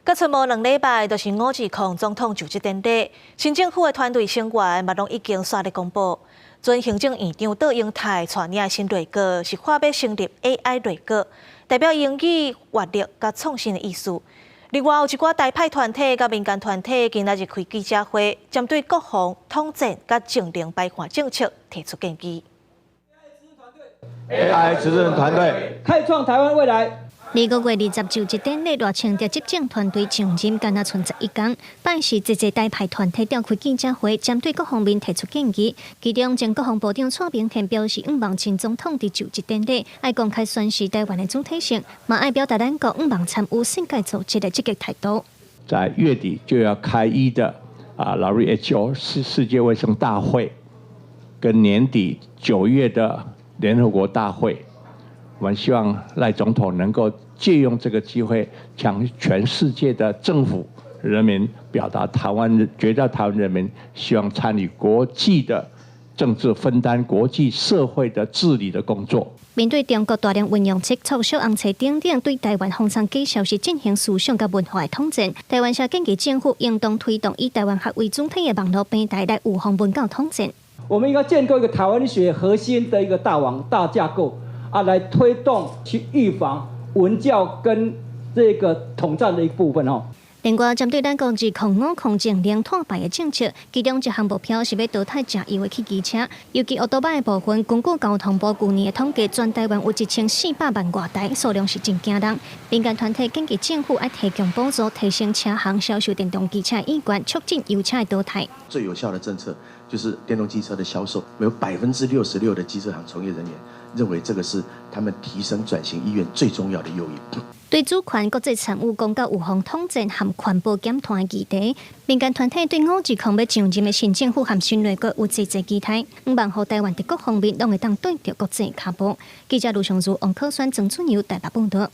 閣賰無2禮拜，就是520總統就職典禮，新政府的團隊成員嘛攏已經煞咧公布。前行政院長卓榮泰帶領的新內閣是喊欲成立 AI 內閣，代表英語活力佮創新的意思。另外有一寡台派團體佮民間團體今仔日開記者會，針對國防、統戰佮淨零排放政策提出建議。 AI 執政團隊開創台灣未來。2個月20就職典禮，賴清德執政團隊上任，敢若賰11工。拜四濟濟台派團體召開記者會，針對各方面提出建議。其中，前國防部長蔡明憲表示，向望前總統佇就職典禮愛公開宣示台灣的主體性，嘛愛表達咱國向望參與世界組織的積極態度。在月底就要開議的WHO 世界衛生大會，跟年底9月的聯合國大會。我們希望賴總統能夠借用這個機會，向全世界的政府人民表達台灣，覺得台灣人民希望參與國際的政治，分擔國際社會的治理的工作。面對中國大量運用測速小紅車等等對台灣封鎖假消息進行思想佮文化的統戰，台灣社建議政府應當推動以台灣學為主體的網路平台來預防文教統戰。我們應該建構一個台灣學核心的一個大網大架構。來推動去預防文教跟這個統戰的一部分哦。另外，針對咱國2050淨零碳排的政策，其中一項目標是欲淘汰食油的汽機車，尤其歐多巴的部分，根據交通部舊年的統計，全台灣有1400萬外台，數量是真驚人。民間團體建議政府愛提供補助，提升車行銷售電動機車的意願，促進油車的淘汰。最有效的政策就是電動機車的銷售，有66%的機車行從業人員認為這個是他們提升轉型意願最重要的誘因。對主權國際參與公告預防統戰和環保減碳的議題，民間團體對520欲上任的新政府和新內閣有濟濟期待，向望予台灣佇各方面攏會當對著國際跤步。記者盧尚如、王可宣、曾春友台北報道。